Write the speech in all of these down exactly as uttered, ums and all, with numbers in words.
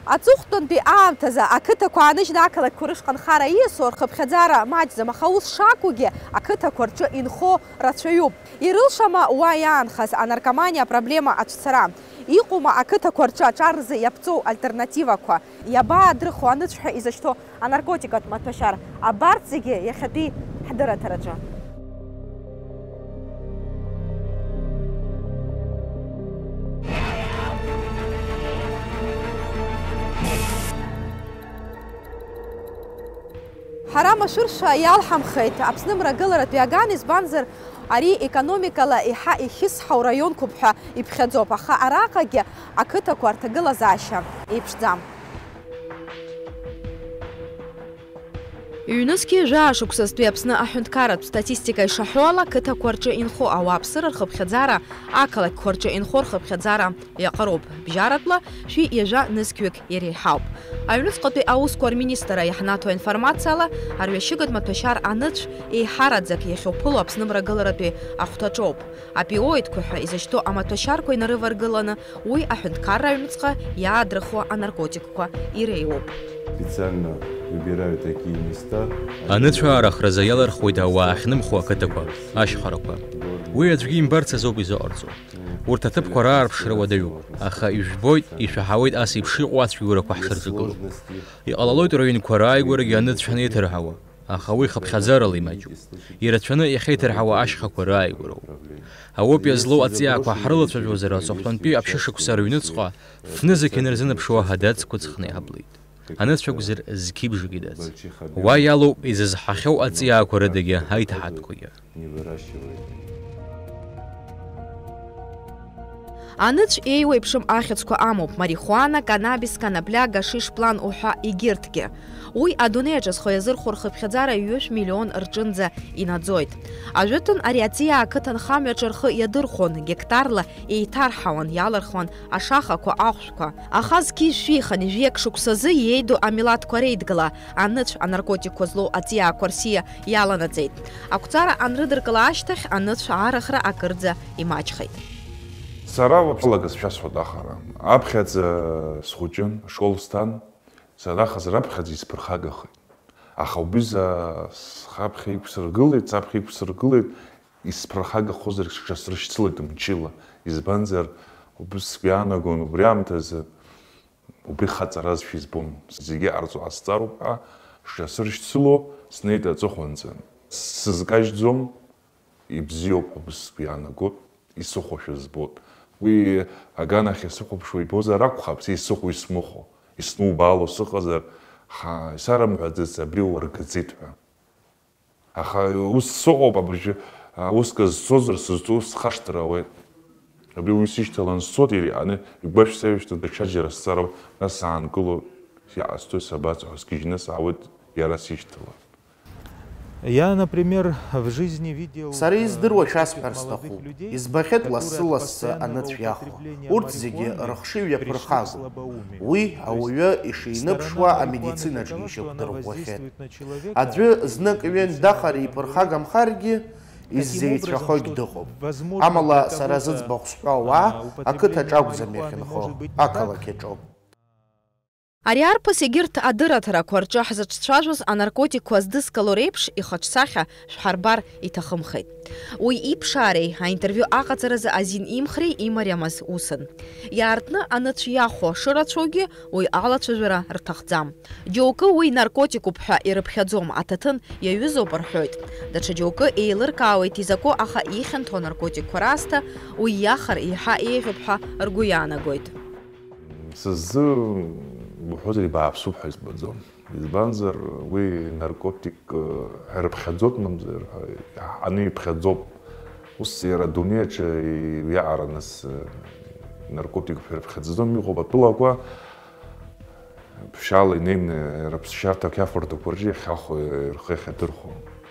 Аҵыхәтәантәи аамҭазы ақыҭақәа ааныжьны ақалақьқәа рышҟа анхара ииасуа рхыԥхьаӡара маҷӡам, аха ус шакәугьы, ақыҭақәа рҿы инхо рацәаҩуп. Ирылшама уа иаанхаз анаркоманиа апроблема ацәцара? Иҟоума ақыҭақәа рҿы аҿар рзы иаԥҵоу альтернативақәа? Иабаадрыхуа аныцәҳәа изышьҭоу анаркотикатә маҭәашьар? Абарҭ зегьы иахьатәи ҳдырраҭараҿы. Ҳара машәыршәа иалҳамхеит Аԥсны мрагыларатәи аган, избанзар, ари економикала еиҳа ихьысҳау раионқәоуп ҳәа иԥхьаӡоуп, аха араҟагьы ақыҭақәа рҭагылазаашьа еиԥшӡам. Ҩнызқьи жәаа шықәсазтәи Аԥсны аҳәынҭқарратә статистика ишаҳәо ала, қыҭақәа рҿы инхо ауааԥсыра рхыԥхьаӡара ақалақьқәа рҿы инхо рхыԥхьаӡара иаҟароуп. Бжьаратәла шәи ҩажәа нызқьҩык иреиҳауп. Аҩныҵҟатәи аусқәа рминистрра иаҳнаҭо аинформациала, арҩашьыгатә маҭәашьар аныцә еиҳараӡак иахьуԥыло Аԥсны мрагыларатәи ахәҭаҿоуп. Опиоидқәа ҳәа изышьҭоу амаҭәашьарқәа инарываргыланы, уи аҳәынҭқарра аҩныҵҟа иаадрыхуа анаркотикқәа иреиуоуп. Специально выбираю такие места. Аныцәаарахразы иалырхуеит ауаа ахьнымхо ақыҭақәа, ашьхарақәа. Уи аӡәгьы имбарц азоуп изыҟарҵо. Урҭ аҭыԥқәа раарԥшра уадаҩуп, аха ижәбоит, ишәаҳауеит ас еиԥш иҟоу ацәгьоурақәа ҳзырҿагылоуп. Иҟалалоит рыҩнқәа рааигәарагьы аныцә анеиҭырҳауа, аха уи хыԥхьаӡарала имаҷуп. Ирацәаны иахьеиҭырҳауа ашьхақәа рааигәароуп. Аопиа злоу аҵиаақәа ҳрылацәажәозар, аҵыхәтәантәи аԥшьышықәса рыҩныҵҟа фнызқь инарзынаԥшуа аҳадаӡқәа ҵхны иҳаблит. Аныцә акәзар, зқьи бжаки дац. Уа иалоуп изызҳахьоу аҵиаақәа рыдагьы аиҭаҳатәқәагьы. Аныцә еиуеиԥшым ахьӡқәа амоуп: марихуана, канабис, конопля, гашиш, план уҳәа егьырҭгьы. Уи адунеи аҿы зхы иазырхәо рхыԥхьаӡара ҩышә миллион рҿынӡа инаӡоит. Ажәытәан ари аҵиаа ақыҭанхамҩаҿы рхы иадырхәон, гектарла еиҭарҳауан, иалырхуан ашахақәа, ахәшәқәа. Аха зқьи жәшәи хынҩажәи акы шықәсазы иеиду амилаҭқәа реидгыла, аныцә, анаркотикқәа злоу аҵиаақәа рсиа иаланаҵеит. Ақәҵара анрыдыркыла ашьҭахь аныцә аарыхра акырӡа имаҷхеит. Сара уаԥсалагаз шәасҳәоит ахара. Аԥхьаӡа схәыҷын, ашкол сҭан, сара ахазы раԥхьаӡа исԥырхагахеит. Аха убри за схаԥхьа иқәсыргылеит, саԥхьа иқәсыргылеит, исԥырхагахозар сҽасрышьцылеит мчыла. Избанзар, убри сгәы иаанагон, убри аамҭазы убри хаҵаразшәа избон. Зегьы арҵо ҟасҵароуп ҳәа сҽасыршьцыло снеит аҵыхәанӡа. Сызкажьӡом, ибзиоуп ҳәа убри сгәы иаанагоит, исыхәошәа збоит. Уи аганахь иасыхәаԥшуа ибозар акәхап, са исыхәо, исмыхәо, иснубаало сыҟазар, ҳа, исарымҳәаӡац, абри уаргаӡеит ҳәа. Аха ус сыҟоуп абыржәы, а, уск зцозар сызҿу схашҭыр ауеит. Абри уи сишьҭалан сцоит, иара иҟны игәашә саҩышьҭыр даҽаџьара сцароуп, нас саангыло, иҟасҵои сабацо ҳәа сгьежьны саауеит, иара сишьҭалан. Я, например, в жизни видел, Сара э, издыруа таких шәасҳәар молодых сҭахуп. Людей, Избахьеит которые лассы-лассы постоянно анацәа иахо. Злоупотреблениями Урҭ зегьы алкоголем рыхшыҩ и иаԥырхагоу. Преступлением. Уи ауаҩы ишиныԥшуа амедицинаҿгьы ишьақәдырӷәӷәахьеит. Аӡәы знык-ҩынтә дахар иԥырхагамхаргьы, иззеицәахогь дыҟоуп. Амала сара зыӡбахә сҳәо ауаа ақыҭаҿ акәӡам иахьынхо, ақалақь аҿоуп. Ари арԥыс егьырҭ адырраҭарақәа рҿы ҳзыҿцәажәоз анаркотикқәа здызкыло реиԥш ихаҿсахьа шәҳарбар иҭахымхеит. Уи иԥшаареи аинтервиу аҟаҵаразы азин имхреи имариамыз усын. Иаартны аныцә иахәо шырацәоугьы, уи алацәажәара рҭахӡам. Џьоукы уи наркотикуп ҳәа ирыԥхьаӡом, аҭаҭын иаҩызоуп рҳәоит. Даҽа џьоукы еилыркаауеит изакәу, аха ихьанҭоу анаркотикқәа раасҭа уи иахар еиҳа еиӷьуп ҳәа ргәы иаанагоит. Са сзы, уҳәозар, ибааԥсуп ҳәа избаӡом. Избанзар, уи наркотик, э, ҳәа ирыԥхьаӡоит, мамзар, ҳәа иаҳаны иԥхьаӡоуп. Ус иара адунеи аҿы иаҟараныс, э, наркотик ҳәа ирыԥхьаӡаӡом, иҟоуп атәылақәа, ԥшьаала инеины, рыԥсшьарҭа ақьафурҭақәа рҿы иахьахәо, рхы иахьадырхәо.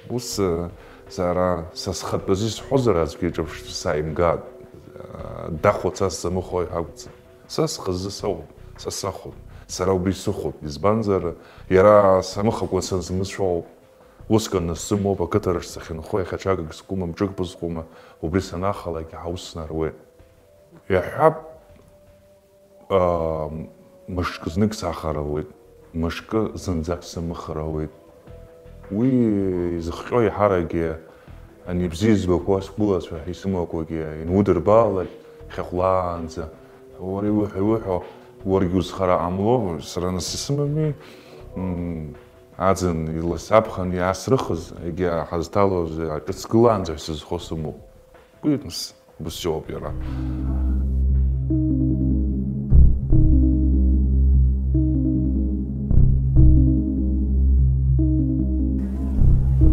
Ус, э, сара, са схатәазы исҳәозар, аӡәгьы иҿырԥштәы сааимгааит, э, дахәац ас замыхәо ҳәа акәӡам. Са схазы сауп, са сахәоуп, сара убри сыхәоуп, избанзар, иара самыхакәа сызмыцәоу, уск анысымоуп, ақыҭараҿ сахьынхо иахьа ҽагак сгәы мамҿык бызхума, убри санахалак иаҳа ус снаруеит. Иаҳҳәап, аа, Мышкы знык сахар ауеит, мышкы зынӡак сымыхар ауеит. Уи изыхҟьо еиҳаракгьы ани бзиа збақәоу сгәылацәа ҳәа исымоукәагьы инудырбалалак хьахәлаанӡа. Уара иуҳәо, иуҳәо, уаргьы узхара ҟамло, сара нас исымами, м, аӡын иласаԥхан иаасрыхыз, егьа ҳазҭалоз аҿыц гылаанӡа ҳәа сызхо сымоуп. Уи нас. Убас иоуп иара.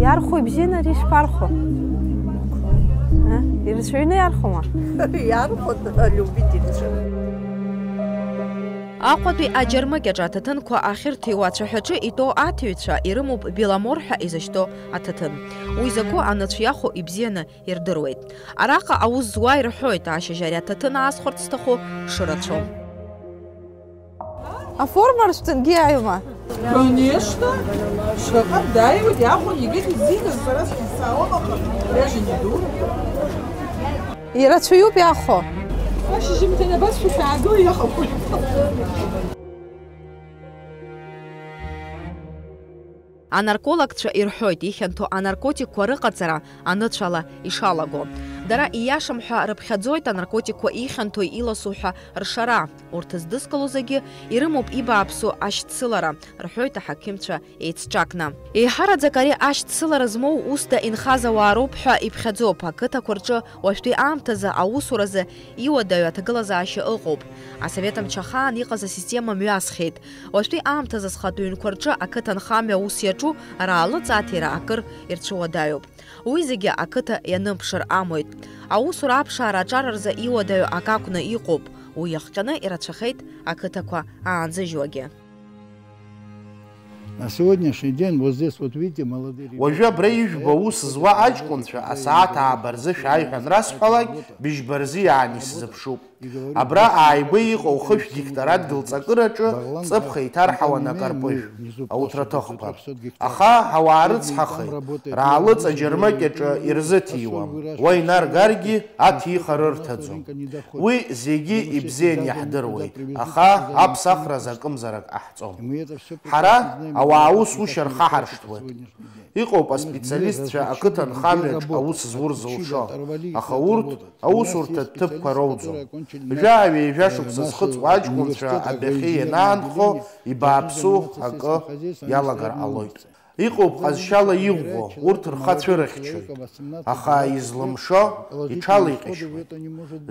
Иархәо ибзианы ари ишԥархәо? Ы? Ирацәаҩны иархәома? Иархәо, любительцәа. Аҟәатәи аџьармыкьаҿ аҭаҭынқәа ахьырҭиуа ацәаҳәаҿы итәоу аҭиҩцәа ирымоуп Беломор ҳәа изышьҭоу аҭаҭын. Уи закәу анацә иахәо ибзианы ирдыруеит. Араҟа аус зуа ирҳәоит, ашьыжь ари аҭаҭын аасхәарц зҭаху шырацәоу. Аформа ршәҭынгьы иааиуама? Конечно! Шаҟа дааиуеит, иахәан, егьырҭ иззиҳәаз сара схьысаауам, аха ҩажәа недура. Ирацәаҩуп иахәо. Ашьыжьымҭан абас шәышәаагыл иахақәоит. Анаркологцәа ирҳәоит, ихьанҭоу анаркотикқәа рыҟаҵара аныцәала ишалаго. Дара ииашам ҳәа рыԥхьаӡоит анаркотикқәа ихьанҭоу, иласу ҳәа ршара. Урҭ здызкыло зегьы ирымоуп ибааԥсу ашьцылара, рҳәоит аҳақьымцәа еицҿакны. Еиҳараӡак ари ашьцылара змоу усда инхаз ауаа роуп ҳәа иԥхьаӡоуп. Ақыҭақәа рҿы уажәтәи аамҭазы аусуразы иуадаҩу аҭагылазаашьа ыҟоуп. Асовет мчы ахаан иҟаз асистема мҩасхьеит. Уажәтәи аамҭазы схатә ҩнқәа рҿы ақыҭанхамҩа аус иаҿу раалыҵ аҭира акыр ирцәыуадаҩуп. Уи зегьы ақыҭа ианымԥшыр амуеит. Аусура аԥшаара аҿар рзы иуадаҩу акы акәны иҟоуп. Уи иахҟьаны ирацәахеит ақыҭақәа аанзыжьуагьы. На сегодняшний день вот здесь вот видите, молодые ребята. Уажәы абра ижәбо аус зуа аҷкәынцәа асааҭ ааба рзы шәааи ҳәа анрасҳәалак, быжьба рзы иаан исзыԥшуп. Абра ааигәа иҟоу хышә гектар адгьыл ҵакыраҿы ҵыԥх еиҭарҳауан акарпыжә, ауҭраҭыхқәа. Аха ауаа рыцҳахеит, раалыҵ аџьармыкьаҿы ирзыҭиуам. Уа инаргаргьы аҭихыр рҭаӡом. Уи зегьы ибзиан иаҳдыруеит, аха аԥсахраз акымзарак ҟаҳҵом. Ҳара ауаа аус ушьа рхаҳаршҭуеит. Иҟоуп аспециалистцәа ақыҭанхамҩаҿ аус зур зылшо, аха урҭ аусурҭа ҭыԥқәа роуӡом. Жәаа-ҩажәа шықәса зхыҵуа аҷкәынцәа адәахьы ианаанхо, ибааԥсу акы иалагар ҟалоит. Иҟоуп ҟазшьала иӷәӷәо, урҭ рхы ацәырыхьчоит, аха излымшо иҽалеиҟьашьуеит.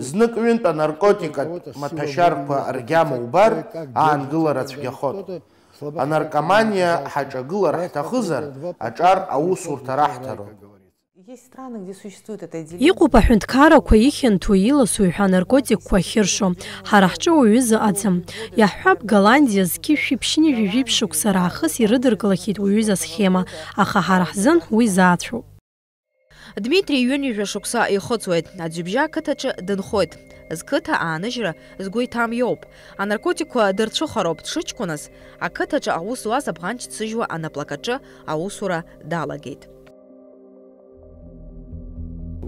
Знык-ҩынтә анаркотикатә маҭәашьарқәа ргьама убар, аангылара цәгьахоит. Анаркоманиа ҳаҿагылар ҳҭахызар, аҿар аусурҭа раҳҭароуп. Есть страны, где существует это отделение. Иҟоуп аҳәынҭқаррақәа ихьанҭоу, иласу ҳәа анаркотикқәа ахьыршо. Ҳара ҳҿы уаҩы зыҟаӡам. Иаҳҳәап, Голландиа зқьи шәи ԥшьынҩажәи жәиԥшь шықәса раахыс ирыдыркылахьеит уаҩы изы асхема, аха ҳара ҳзын уи заацәоуп. Дмитри ҩынҩажәа шықәса ихыҵуеит, Аӡҩыбжьа ақыҭаҿы дынхоит. Зқыҭа ааныжьра згәы иҭам иоуп. Анаркотикқәа дырцәыхароуп дшыҷкәыназ, ақыҭаҿы аус зуаз абӷанч дсыжьуа анаплакаҿы аусура далагеит.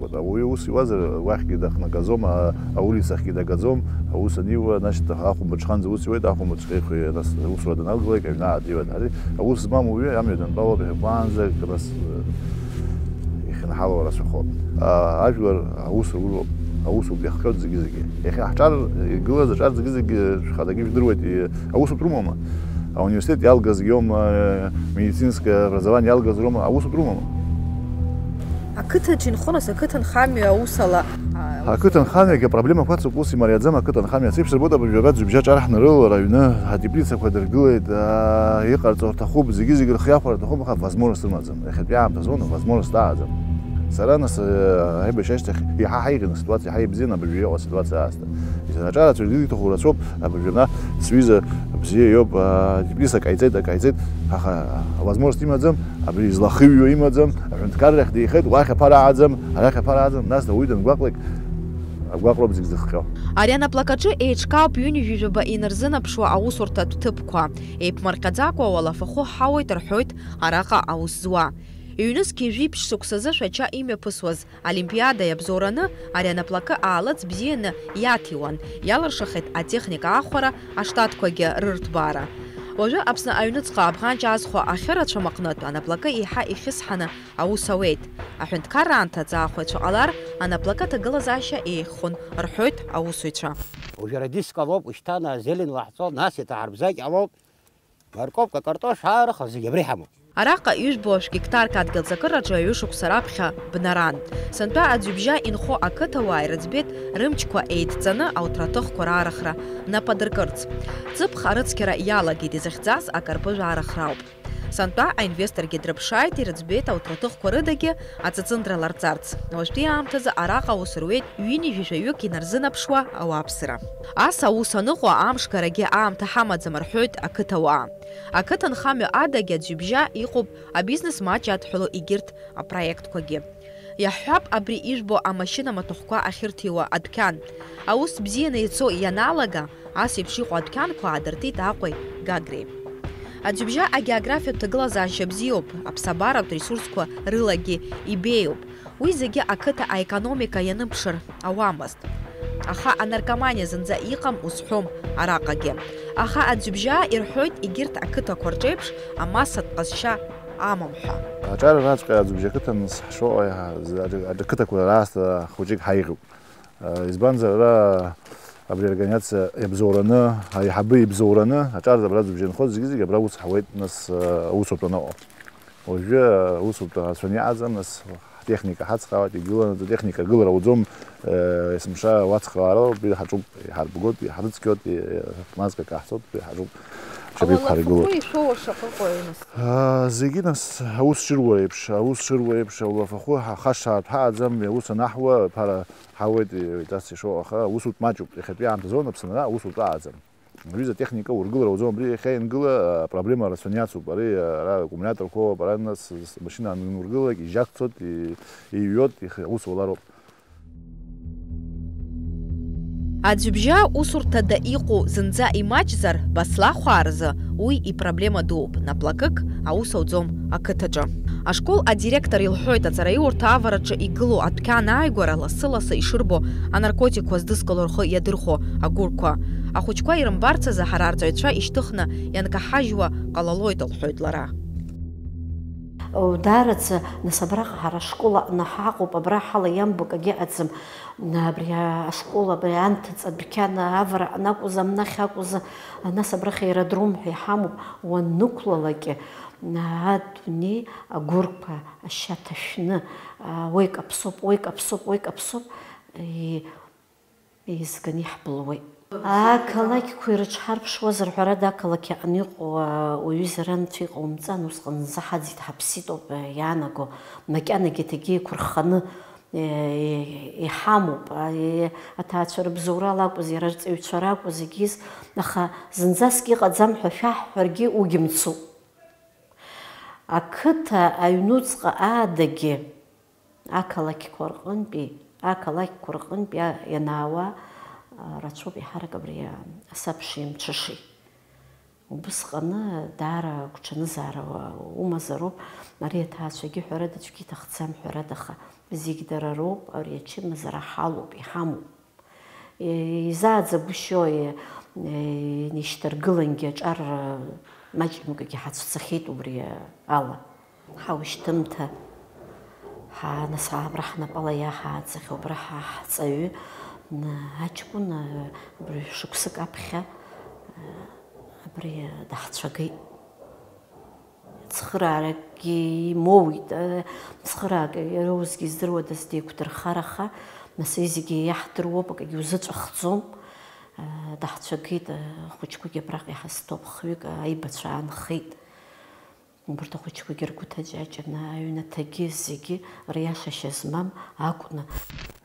Ауаҩы ус иуазар, уахьгьы дахнагаӡом, а-, аулицахьгьы дагаӡом, аус аниуа, значит, ахәымбаҽханӡа ус иуеит, ахәымбаҽхеихуи, нас, аусура даналгалак, аҩны аадиуан. Ари аус змам уаҩы амҩа дантәалоуп, иахьакәаанӡа, нас, э, ихьынҳалоу рацәахоуп. А, ажәлар аус руроуп, аусутә иахҟьоит зегьы-зегьы. Иахьа ҳҿар, игылаз аҿар зегьы-зегьы шәхаҭагьы жәдыруеит, и-, аусутә рымоума? Ауниверситет иалгазгьы аума, медицинское образование иалгаз роума, аусутә рымоума? Ақыҭаҿ инхо нас ақыҭанхамҩа аус ала, а, аус. Ақыҭанхамҩагьы апроблемақәа ацуп, ус имариаӡам ақыҭанхамҩа. Ацеиԥш рбоит абыржәы абра Ӡҩыбжьа аҿар ҳнарылалар аҩны, атеплицақәа дыргылеит, аа, иҟарҵо рҭахуп, зегьы-зегьы рхы иахәар рҭахуп, аха возможность рымаӡам. Иахьатәи аамҭазы уны возможность ааӡам. Сара нас, э, аибашьра ашьҭахь иаҳа ҳаиӷьын аситуациа, иаҳа ибзиан абыржәы иҟоу аситуациа аасҭа. Аҿар ацәыргьы иҭаху рацәоуп, абыржәы абна сҩыза бзиа иоуп, аа, теплица акаиҵеит, акаиҵеит, аха авозможность имаӡам, абри излахыҩуа имаӡам, аҳәынҭқаррахь деихеит, уахь аԥара ааӡам, арахь аԥара ааӡам, нас ауаҩы дангәаҟлак, агәаҟроуп зегь зыхҟьо. Ари анаплакаҿы еиҿкаауп ҩынҩажәижәаба инарзынаԥшуа аусурҭатә ҭыԥқәа. Еиԥмырҟьаӡакәа уалафахәы ҳауеит рҳәоит араҟа аус зуа. Ҩнызқьи жәиԥшь шықәсазы Шәача имҩаԥысуаз олимпиада иабзоураны ари анаплакы аалыҵ бзианы иаҭиуан, иалыршахеит атехника аахәара, аштатқәагьы рырҭбаара. Уажәы Аԥсны аҩныҵҟа абӷанҷ аазхәа ахьырацәам аҟнытә анаплакы еиҳа ихьысҳаны аус ауеит. Аҳәынҭқарра аамҭа аҵаахәаҩцәа ҟалар, анаплакы аҭагылазаашьа еиӷьхон, рҳәоит аусзуҩцәа. Уажәы радист ҟалоуп, ушьҭан азелен лаҳҵо, нас иаҭаҳарбзаҷ ҟалоуп. Морковка, картош, аарыха зегь абра иҳамоуп. Араҟа ҩажәа гектарк адгьыл ҵакыраҿы аҩышықәса раԥхьа бнаран. Сынтәа аӡҩыбжьа инхо ақыҭауаа ирыӡбеит рымчқәа еидҵаны ауҭраҭыхқәа раарыхра нап адыркырц. Ҵыԥх арыцқьара иалагеит, изыхьӡаз акарпыжә аарыхра ауп. Сынтәа аинвесторгьы дрыԥшааит, ирыӡбеит ауҭраҭыхқәа рыдагьы аҵыҵындра ларҵарц. Уажәтәи аамҭазы араҟа аус руеит ҩынҩажәаҩык инарзынаԥшуа ауааԥсыра. Ас аус аныҟоу амш гарагьы аамҭа ҳамаӡам, рҳәоит ақыҭауаа. Ақыҭанхамҩа адагьы аӡҩыбжьа иҟоуп абизнес маҷ адҳәалоу егьырҭ апроектқәагьы. Иаҳҳәап, абри ижәбо амашьына маҭәахәқәа ахьырҭиуа адәқьан. Аус бзианы ицо ианалага, ас еиԥш иҟоу адәқьанқәа аадыртит Аҟәеи Гагреи. Аӡҩыбжьа агеографиатә ҭагылазаашьа бзиоуп, аԥсабаратә ресурсқәа рылагьы ибеиоуп. Уи зегьы ақыҭа аекономика ианыԥшыр ауамызт. Аха анаркоманиа зынӡа иҟам узҳәом араҟагьы. Аха аӡҩыбжьаа ирҳәоит егьырҭ ақыҭақәа рҿеиԥш амассатә ҟазшьа амам ҳәа. Аҿар араҵәҟьа аӡҩыбжьа ақыҭан сҳашоу аиҳа-, аҿ-, аҿ-, ақыҭақәа раасҭа хәыҷык ҳаиӷьуп. Избанзар, ара абри аорганизациа иабзоураны, аиҳабы ибзоураны, аҿар абра аӡҩыбжьа инхоз зегьы-зегьы абра ус ҳауеит, нас, аусутә аныҟоу. Уажәы аусутә ацәаны иаҟаӡам, нас ҳтехника ҳацхраауеит, игыланы, атехника аргылара ауӡом, есымша уацхраара, убри ҳаҿуп, иҳарбгоит, иҳарыцқьоит, маӡк акы ҳцоит, убри ҳаҿуп. Шьапеиқәҳаргылоит. Ауалафақәа ишәоу шаҟа ыҟоу, нас? Аа, зегьы, нас, аус шыруа еиԥш, аус шыруа еиԥш, ауалафахәы ҳа-, хашҭаартә ҳаҟаӡам, аус анаҳуа, ԥара ҳауеит, еиҵас ишоу, аха аусутә маҷуп, иахьатәи аамҭазы аԥсынра аусутә аҟаӡам. Аҩыза атехника ургылара уаӡом, абри иахьа иангыла, апроблема рацәаны иацуп, ари, ара аккумулиаторқәоуп, ара нас, машьына анургылак, ижьакцоит, и-, иҩуеит, ихы-, аус уалароуп. Аӡҩыбжьаа усурҭада иҟоу зынӡа имаҷзар, Баслахәаа рзы уи ипроблема дууп, наплакык аус ауӡом ақыҭаҿы. Ашкол адиректор илҳәоит, аҵараиурҭа авараҿы игылоу адәқьан ааигәара лассы-лассы ишырбо, анаркотикқәа здызкыло рхы иадырхәо агәырқәа. Ахәыҷқәа ирымбарц азы ҳара арҵаҩцәа ишьҭыхны ианкаҳажьуа ҟалалоит, лҳәоит лара. Даараӡа, нас, абраҟа ҳара ашкол аҟны ҳаҟоуп, абра ҳала иамбо акгьы ыҟаӡам. Абри ашкол, абри анҭыҵ адәқьан авара аҟны акәыз, амнахь акәыз, нас абрахь аеродром ҳәа иҳамоуп, уаннықәлалакь, адунеи агәырқәа ашьа ҭашәны, уа икаԥсоуп, уа икаԥсоуп, уа икаԥсоуп, и-, еизганы иҳбылуеит. Ақалақьқәа ирыҽҳарԥшуазар, ҳәарада, ақалақь аҟны иҟоу, а, уаҩызар анцәа иҟаумҵан, усҟан зынӡа ҳаӡит, ҳаԥсит ауп, а, иаанаго, макьанагьы аҭагьы еиқәырханы, е, е, иҳамоуп, а, е, аҭаацәа рыбзоурала акәыз, иара арҵаҩцәа ракәыз, егьыс, аха зынӡаск иҟаӡам ҳәа шәаҳҳәаргьы угьымцуп. Ақыҭа аҩнуҵҟа аадагьы ақалақьқәа рҟынтәи, ақалақьқәа рҟынтәи а-, ианаауа, а, рацәоуп еиҳарак абри, а, асабшеи амҽышеи. Убысҟаны даара агәҽанызаара уа-, умазароуп, ари аҭаацәагьы ҳәарада аӡәгьы иҭахӡам ҳәарада, аха зегь дара роуп, ари ачымазара ҳалоуп, иҳамоуп. Изааӡагәышьои, инеишьҭаргылангьы аҿар маҷымкгьы ҳацәцахьеит убри ала. Ҳаушьҭымҭа, ҳа-, нас абра ҳнапала иаҳааӡахьоу, абра ҳа-, ҳҵаҩы, н-, аҷкәын, абри шықәсык аԥхьа, абри даҳцәагеит. Цхырааракгьы имоуит, э, цхыраак иара усгьы издыруадаз деиқәдырхар, аха, нас, зегьы иаҳдыруоуп, акгьы узыҵәахӡом. Э, даҳцәагеит, э, ахәыҷқәагьы абраҟа иҳазҭоуп, хҩык аибацәа аанхеит. Убарҭ ахәыҷқәагьы ргәы ҭаҷаҷаны, аҩнаҭагьы зегьы риашашьа змам акәны.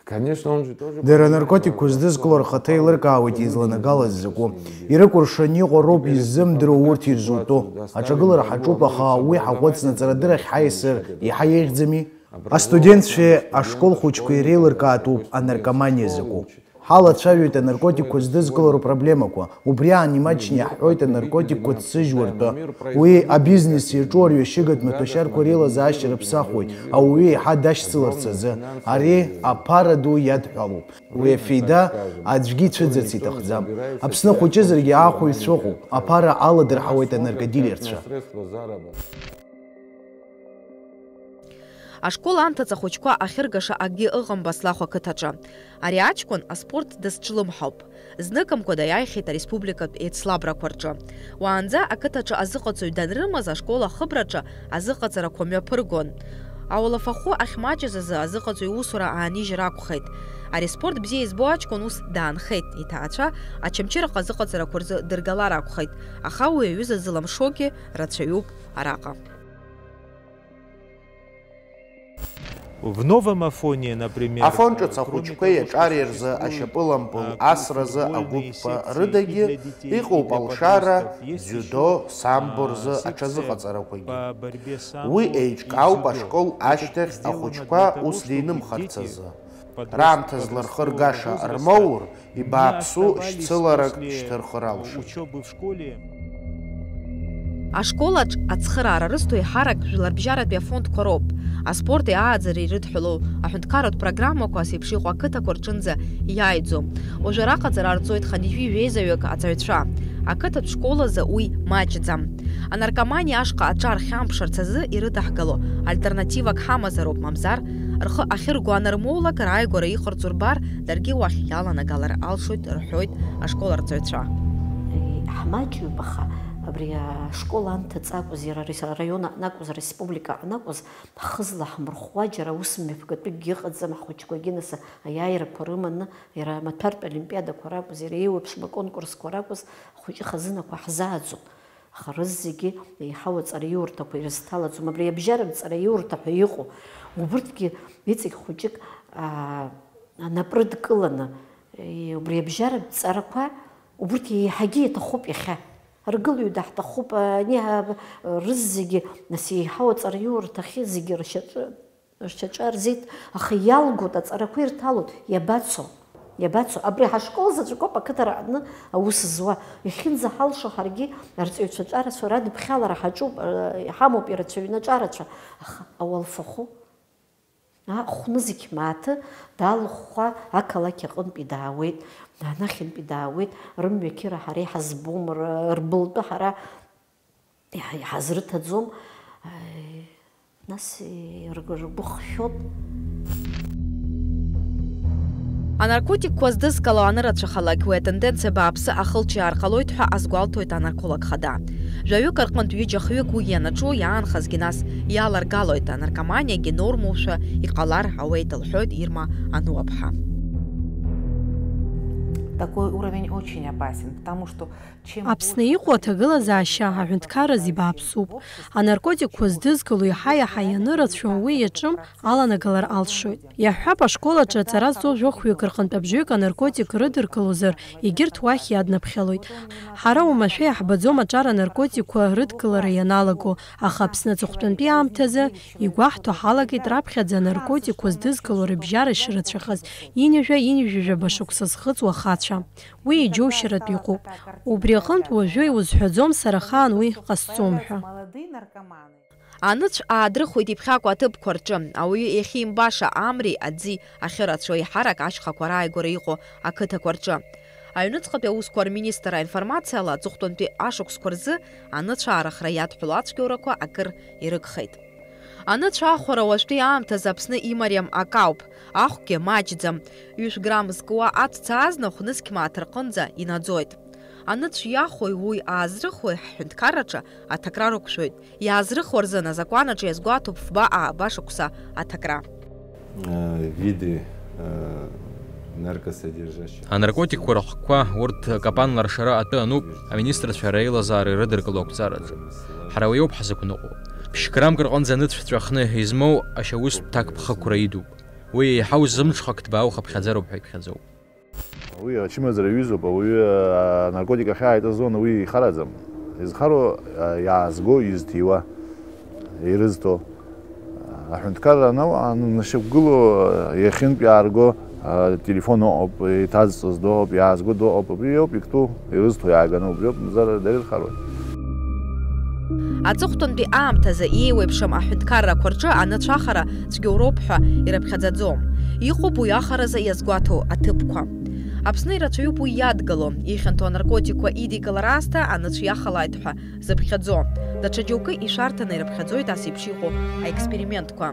Конечно, он же тоже... Дара анаркотикқәа здызкыло рхаҭа еилыркаауеит изланагалаз закәу. Ирыкәыршаны иҟоу роуп иззымдыруа урҭ ирзутәу. Аҿагылара ҳаҿуп, аха уи ҳаҟәыҵны аҵарадырахь ҳаиасыр иаҳа еиӷьӡами? Астудентцәеи ашкол хәыҷқәеи реилыркаатәуп анаркоманиа закәу. Ҳалацәажәоит анаркотикқәа здызкыло рпроблемақәа. Убри аан имаҷны иаҳҳәоит анаркотикқәа ҭсыжьуа ртәы. Уи абизнес иаҿу арҩашьыгатә маҭәашьарқәа реилазаашьа рыԥсахуеит, ауаҩы еиҳа дашьцыларц азы. Ари аԥара ду иадҳәалоуп. Уи афеида аӡәгьы ицәыӡырц иҭахӡам. Аԥсны хәыҷызаргьы аахәаҩцәа ыҟоуп, аԥара аладырҳауеит анаркодилерцәа. Ашкол анҭыҵ ахәыҷқәа ахьыргаша акгьы ыҟам Баслахә ақыҭаҿы. Ари аҷкәын аспорт дазҿлымҳауп. Зныкымкәа даиааихьеит ареспубликатә еицлабрақәа рҿы. Уаанӡа ақыҭаҿы азыҟаҵаҩ данрымаз, ашкол ахыбраҿы азыҟаҵарақәа мҩаԥыргон. Ауалафахәы ахьмаҷыз азы азыҟаҵаҩ иусура аанижьыр акәхеит. Ари спорт бзиа избо аҷкәын ус даанхеит, иҭаацәа Очамчыраҟа азыҟаҵарақәа рзы дыргалар акәхеит, аха уи аҩыза зылымшогьы рацәаҩуп араҟа. В новом Афоне, например, Афон ҿыц ахәыҷқәеи аҿареи рзы ашьапылампыл асразы агәыԥқәа рыдагьы иҟоуп алшара, дзиудо, самбо рзы аҽазыҟаҵарақәагьы. Уи еиҿкаауп ашкол ашьҭахь ахәыҷқәа ус деинымхарц азы. Раамҭа злархыргаша рмоур, ибааԥсу шьцыларак шьҭырхыр алшоит. Ашколаҿ ацхыраара рызҭо еиҳарак жәларбжьаратәи афондқәа роуп. Аспорти ааӡареи ирыдҳәалоу аҳәынҭқарратә программақәа ас еиԥш иҟоу ақыҭақәа рҿынӡа иааиӡом. Уажәы араҟа аҵара рҵоит хынҩажәи жәеизаҩык аҵаҩцәа. Ақыҭатә школ азы уи маҷӡам. Анаркоманиа ашҟа аҿар хьамԥшырц азы ирыдаҳгало альтернативак ҳамазароуп, мамзар, рхы ахьырго анырмоулак, рааигәара иҟарҵо рбар, даргьы уахь иаланагалар алшоит, рҳәоит ашкол арҵаҩцәа. Ҳмаҷҩуп, аха абри ашкол анҭыҵ акәыз, иара араион аҟны акәыз, ареспублика аҟны акәыз, ҳхы злаҳмырхәуа џьара ус мҩаԥгатәыкгьы ыҟаӡам, ҳхәыҷқәагьы нас аиааирақәа рыманы, иара амаҭәартә олимпиадақәа ракәыз, иара еиуеиԥшым аконкурсқәа ракәыз, ахәыҷы хазынақәа ҳзааӡом. Аха рызегьы еиҳау аҵараиурҭақәа ирызҭалаӡом. Абри абжьаратә ҵараиурҭа ҳәа иҟоу, убырҭгьы иҵегь хәыҷык, аа, анапы рыдкыланы, е, убри абжьаратә ҵарақәа, убырҭ еиҳагьы иаҭахуп иахьа. Ргылаҩ даҳҭахуп, ани, а, рызегьы, нас, еиҳау аҵараиурҭахьы зегьы ршьаҿы Ршьаҿа рзеит, аха иалгоит, аҵарақәа ирҭалоит, иабацо? Иабацо? Абри ҳашкол заҵәык ауп ақыҭара аҟны аус зуа. Иахьынӡаҳалшо ҳаргьы арҵаҩцәа аҿарацәа радыԥхьалара ҳаҿуп, э, иҳамоуп ирацәаҩны аҿарацәа, аха ауалфахәы, а, хәнызқь мааҭы далыхәхәа ақалақь аҟынтәи даауеит, анахьынтәи даауеит, рымҩа қьыра ҳара иҳазбом, р-, рбылтәы ҳара Иҳа-, иҳазрыҭаӡом, аи, нас, и, ргәы, ргәы хшәоит. Анаркотикқәа здызкыло анырацәахалак, уи атенденциа бааԥсы ахылҿиаар ҟалоит ҳәа азгәалҭоит анарколог хада. Жәаҩык рҟынтә ҩыџьа-хҩык уи ианаҿу, иаанхазгьы нас иаларгалоит, анаркоманиагьы нормоушәа иҟалар ауеит, лҳәоит Ирма Ануаԥҳа. Такой уровень очень опасен, потому что Аԥсны иҟоу аҭагылазаашьа аҳәынҭқарразы ибааԥсуп. Анаркотикқәа здызкыло иаҳа-иаҳа ианырацәоу уи иаҿым аланагалар алшоит. Иаҳҳәап, ашкол аҿы аҵара зҵоу жәохәҩык рҟынтә абжаҩык анаркотик рыдыркылозар, егьырҭ уахь иаднаԥхьалоит. Ҳара уамашәа иаҳбаӡом аҿар анаркотикқәа рыдкылара ианалаго, аха Аԥсны аҵыхәтәантәи аамҭазы игәаҳҭо ҳалагеит раԥхьаӡа анаркотикқәа здызкыло рыбжьара ишрацәахаз ҩажәа, ҩажәа шықәса зхыҵуа ахацәа. Уи иџьоушьаратә иҟоуп. Убри аҟынтә уажәы иузҳәаӡом сара ахаан уи ҟасҵом ҳәа. Аныцә аадрыхуеит иԥхьакәа аҭыԥқәа рҿы, ауаҩы иахьимбаша амреи аӡи ахьырацәоу еиҳарак ашьхақәа рааигәара иҟоу ақыҭақәа рҿы. Аҩныҵҟатәи аусқәа рминистр аинформациала, аҵыхәтәантәи ашықәсқәа рзы аныцә аарыхра иадҳәалоу ацәгьоурақәа акыр ирыгхеит. Аныцә аахәара уажәтәи аамҭазы Аԥсны имариам акы ауп, ахәгьы маҷӡам, ҩышә грамм зкуа аҵәца азна хәнызқь мааҭ рҟынӡа инаӡоит. Аныцә иахәои уи аазрыхуеи ҳҳәынҭқарраҿы аҭакра рықәшәоит, иаазрыхуа рзын азакәанаҿ иазгәаҭоуп фба-ааба шықәса аҭакра. Э, виды, э, наркосодержащих. Анаркотикқәа рыхкқәа, урҭ капанла ршара атәы ануп, аминистрцәа реилазаара ирыдыркыло ақәҵараҿы. Ҳара уи ауп ҳзықәныҟәо. Ԥшь граммк рҟынӡа аныцә ҵәахны измоу ашьаустә ҭакԥхықәра идуп. Уи еиҳау зымҽхак ҭбаау хыԥхьаӡароуп ҳәа иԥхьаӡоуп. Уи ачымазара иҩызоуп, ауаҩы анаркотик ахьааиҵаз зон уи ихараӡам. Изхароу, иаазго, изҭиуа, ирызҭо. Аҳәынҭқарра анау-, аннашьақәгылоу, иахьынтә иаарго Ателефон ыҟоуп, иҭазҵаз дыҟоуп, иаазго дыҟоуп, убри иоуп иктәу, ирызҭо иааганы убриоуп, мзар дара ирхароуп. Аҵыхәтәантәи аамҭазы еиуеиԥшым аҳәынҭқаррақәа рҿы аныцәахара цәгьоуроуп ҳәа ирыԥхьаӡаӡом. Иҟоуп уи ахаразы иазгәаҭоу аҭыԥқәа. Аԥсны ирацәаҩуп уи иадгыло, ихьанҭоу анаркотикқәа идикылара аасҭа аныцә иахалааит ҳәа зыԥхьаӡо. Даҽа џьоукы ишәарҭаны ирыԥхьаӡоит ас еиԥш иҟоу аекспериментқәа.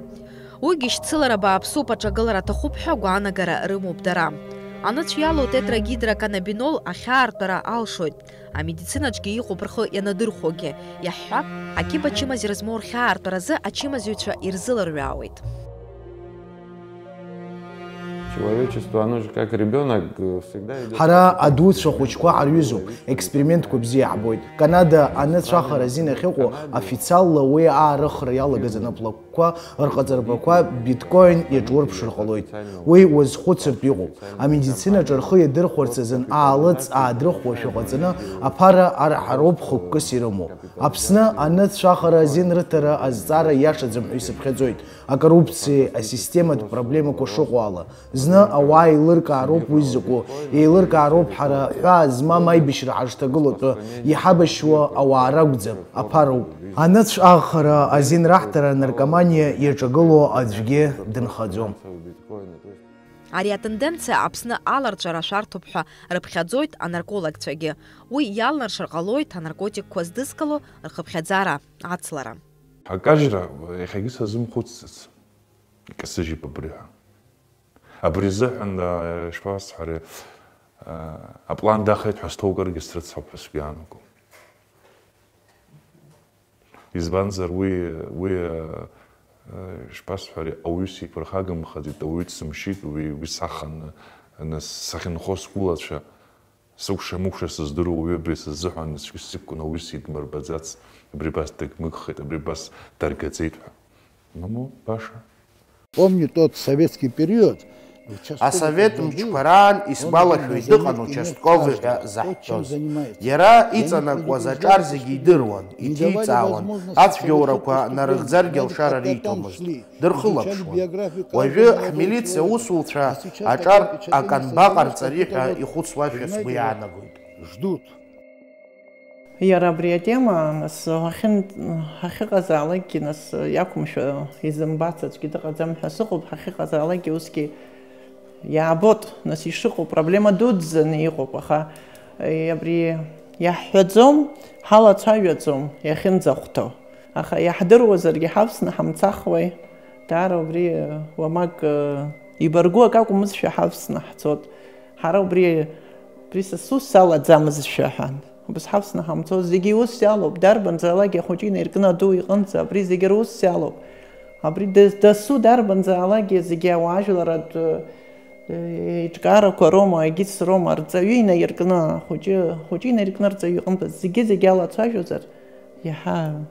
Уигьы шьцылара бааԥсуп, аҿагылара аҭахуп ҳәа агәаанагара рымоуп дара. Аныцә иалоу тетрагидроканнабинол ахьаартәара алшоит. Амедицинаҿгьы иҟоуп рхы ианадырхәогьы. Иаҳҳәап, акьыба чымазара змоу рхьаартәаразы ачымазаҩцәа ирзыларҩаауеит. Человечество, оно же как ребёнок, э, всегда идёт. Ҳара адуцәа хәыҷқәа ҳарҩызоуп, експериментқәа бзиа ҳбоит. Канада аныцәахара азин ахьыҟоу официалла уи аарыхра иалагаз анаплакқәа рҟаҵарбақәа биткоин иаҿурԥшыр ҟалоит. Уи уазхәыцыртә иҟоуп. Амедицинаҿы рхы иадырхәарц азын аалыҵ аадрыхуашәа ҟаҵаны аԥара арҳароуп хықәкыс ирымоу. Аԥсны аныцәахара азин рыҭара азҵаара иашаӡам ҳәа исыԥхьаӡоит. Акоррупциеи асистематә проблемақәа шыҟоу ала, зны ауаа еилыркаароуп уи закәу, еилыркаароуп ҳара ҳәаа змам аибашьра ҳашҭагылоу атәы, иҳабашьуа ауаа ракәӡам, аԥароуп. Аныцә аӷхара азин раҳҭара анаркоманиа иаҿагылоу аӡәгьы дынхаӡом. Ари атенденциа Аԥсны аларҵәара шәарҭоуп ҳәа рыԥхьаӡоит анаркологцәагьы. Уи иалнаршар ҟалоит анаркотикқәа здызкыло рхыԥхьаӡара ацлара. Акажьра иахьагьы сазымхәыцӡац. Икасыжьып абри ҳәа. Абри азыҳәан, а, ишԥасҳәари, а, аплан дахеит ҳәа сҭоукыргьы срыцҳауп ҳәа сгәы иаанагом. Избанзар, уи, уи, а, а, ишԥасҳәари, ауаҩы сиԥырхагамхаӡеит, ауаҩы дсымшьит, уи, уи саханы, нас сахьынхо сгәылацәа, сыкәша-мыкәша сыздыруа уаҩы абри сызыҳәан, сгәы сықәкны ауаҩы сидмырбаӡац, абри абас дагмыгхеит, абри абас даргаӡеит ҳәа. Мамоу, баша. Помню тот советский период. Асовет мчқәа раан исгәалашәоит, дыҟан участковый ҳәа заҳҳәоз. Иара иҵанакуаз аҿар зегьы идыруан, иҭиҵаауан, ацәгьоурақәа нарыгӡаргьы алшара риҭомызт, дырхылаԥшуан. Уажәы ҳмилициа усуцәа аҿар аканбаҟарҵари ҳәа ихәыцуашәа сгәы иаанагоит. Ждут. Иара абри атема, нас, ҳахьын-, ҳахьыҟазаалакгьы, нас, иақәымшәо изымбац аӡәгьы дыҟаӡам ҳәа сыҟоуп, ҳахьыҟазаалакгьы усгьы иаабоит, нас, ишыҟоу проблема дуӡӡаны иҟоуп, аха, э, абри иаҳҳәаӡом, ҳалацәажәаӡом иахьынӡахәҭоу. Аха иаҳдыруазаргьы ҳавсны ҳамцахуеи? Даара убри, э, уамак, э, ибаргәу акы акәмызшәа ҳавсны ҳцот. Ҳара убри, убри са сус салаӡамызшәа ҳәа. Убас ҳавсны ҳамцо, зегьы иус иалоуп, дарбанзаалак ахәыҷы инаиркны аду иҟынӡа, абри зегьы рус иалоуп. Абри дас-, дасу дарбанзаалакгьы зегьы ауаажәларатә, э, еиҿкаарақәа роума, егьыс роума, рҵаҩы инаиркны, ахәыҷы, ахәыҷы инаиркны рҵаҩы иҟынтә зегьы-зегьы алацәажәозар, иаҳа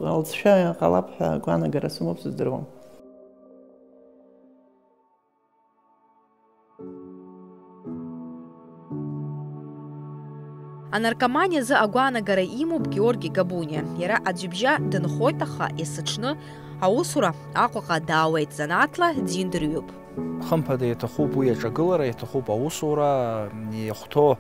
алҵшәа ҟалап ҳәа агәаанагара сымоуп, сыздыруам. Анаркоманиазы агәаанагара имоуп Георги Габуниа. Иара аӡҩыбжьа дынхоит, аха есыҽны аусура Аҟәаҟа даауеит, занааҭла дизыӡырҩып. Хымԥада иаҭахуп уи аҿагылара, иаҭахуп аусура, иахәҭоу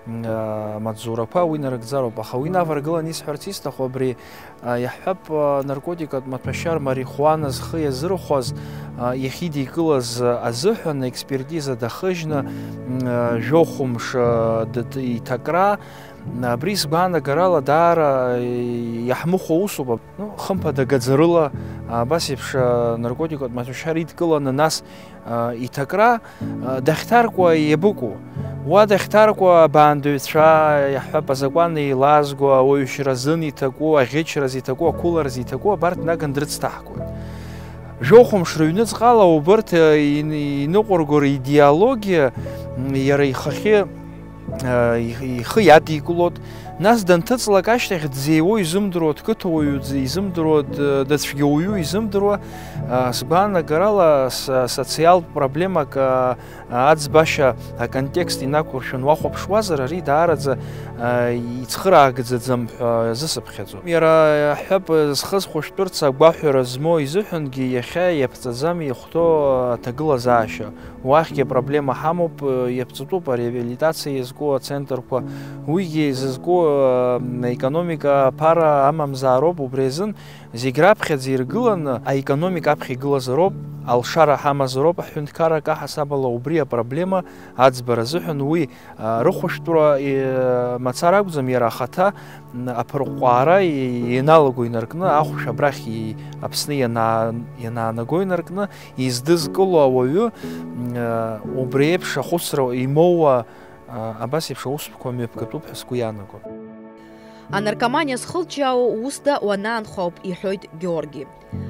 амаҵзурақәа уи нарыгӡароуп, аха уи наваргылан исҳәарц исҭаху абри, а, иаҳҳәап, а, наркотикатә маҭәашьар марихуана зхы иазырхәаз, а, иахьидикылаз, а, азыҳәан аекспертиза дахыжьны, м, а, жәохә мшы, а, дыҭ-, иҭакра, м, абри сгәаанагарала даара, а, иаҳмыхәо усуп. Ну, хымԥада гаӡарыла, а, абас еиԥш, а, наркотикатә маҭәашьар идкыланы, нас а, иҭакра, а, дахьҭаркуа иабыкәу? Уа дахьҭаркуа абаандаҩцәа, иаҳҳәап, азакәан еилазго, ауаҩшьразын иҭаку, аӷьычразы иҭаку, ақәыларазы иҭаку, абарҭ наган дрыцҭаҳкуеит. Жәохә мш рыҩныҵҟала убырҭ, а, ин-, иныҟәырго ридеологиа, м, иара ихахьы, а, их-, ихы иадикылоит, Нас данҭыҵлак ашьҭахь дзеиуоу изымдыруа, дқыҭауаҩу изымдыруа, д-, дыцәгьауаҩу изымдыруа, а, сгәаанагарала, с-, социалтә проблемак, а, аӡбашьа аконтекст инақәыршәаны уахәаԥшуазар, ари даараӡа, а, ицхыраагӡаӡам ҳәа азысыԥхьаӡом. Иара, аҳәап, зхы зхәышәтәырц агәаҳәара змоу изыҳәангьы иахьа иаԥҵаӡам ихәҭоу аҭагылазаашьа. Уахьгьы апроблема ҳамоуп, иаԥҵатәуп ареабилитациа иазку ацентрқәа. Уигьы изызку, э, аекономика аԥара амамзаароуп, убри азын зегь раԥхьаӡа иргыланы аекономика аԥхьа игылазароуп, алшара ҳамазароуп, аҳәынҭқарра акаҳасабала убри апроблема аӡбара азыҳәан уи, э, рыхәышәтәра, э, мацара акәӡам, иара ахаҭа, м, аԥырҟәҟәаара и-, ианалаго инаркны, ахәшә абрахь и-, Аԥсны ианаа-, ианаанаго инаркны, издызкыло ауаҩы, м, э, убри еиԥш ахәыцра имоуа, э, абас еиԥш аусқәа мҩаԥгатәуп ҳәа сгәы иаанагоит. Анаркоманиа зхылҿиаауа усда уанаанхо ауп, иҳәоит Георги.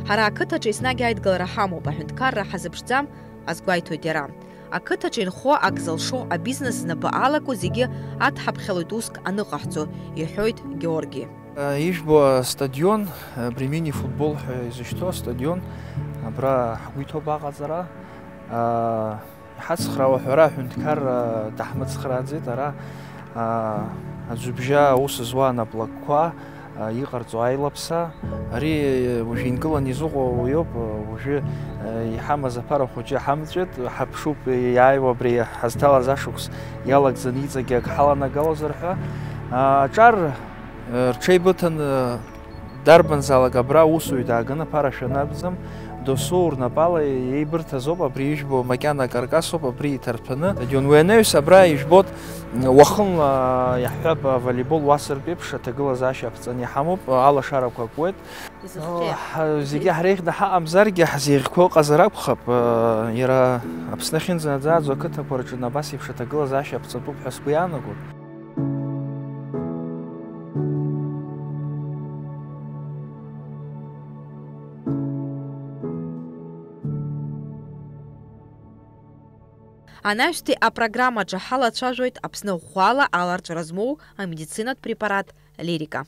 Ҳара ақыҭаҿы еснагь аидгылара ҳамоуп, аҳәынҭқарра ҳазыԥшӡам, азгәеиҭоит иара. Ақыҭаҿы инхо ак зылшо, абизнес знапы алаку зегьы адҳаԥхьалоит уск аныҟаҳҵо, иҳәоит Георги. Ижәбо астадион, абри мини-футбол ҳәа изышьҭоу астадион, абра ҳгәы иҭоуп аҟаҵара. Иҳацхраауа ҳәа ара аҳәынҭқарра даҳмыцхрааӡеит, ара, аӡҩыбжьа аус зуа анаплакқәа, иҟарҵо аилаԥса. Ари уажә инкыланы изыҟоу ауаҩоуп, уажәы, иҳамаз аԥара хәыҷы ҳамҵәеит, ҳаԥшуп иааиуа абри ҳазҭалаз ашықәс иалагӡаны иҵегьы ак ҳаланагалозар ҳәа. Аҿар, рҽеибыҭаны, дарбанзаалак абра аусуҩ дааганы аԥара шәаны акәӡам, досу рнапала еибырҭазоуп, абри ижәбо макьана акаркасоуп, абри иҭарҭәаны. Стадион уи анаҩс абра ижәбоит, уахынла иаҳҳәап, аволейбол уасыртә еиԥш аҭагылазаашьа аԥҵаны иҳамоуп, алашарақәа акуеит. Изыхҟьеит. Ҳа-, зегьы ҳреиӷьны ҳаҟамзаргьы, ҳзеиӷьқәоу ыҟазар акәхап, иара Аԥсны ахьынӡанаӡааӡо ақыҭақәа рҿы абас еиԥш аҭагылазаашьа аԥҵатәуп ҳәа сгәы иаанагоит. Анаҩстәи апрограммаҿы ҳалацәажәоит Аԥсны ӷәӷәала аларҵәара змоу амедицинатә препарат Лирика.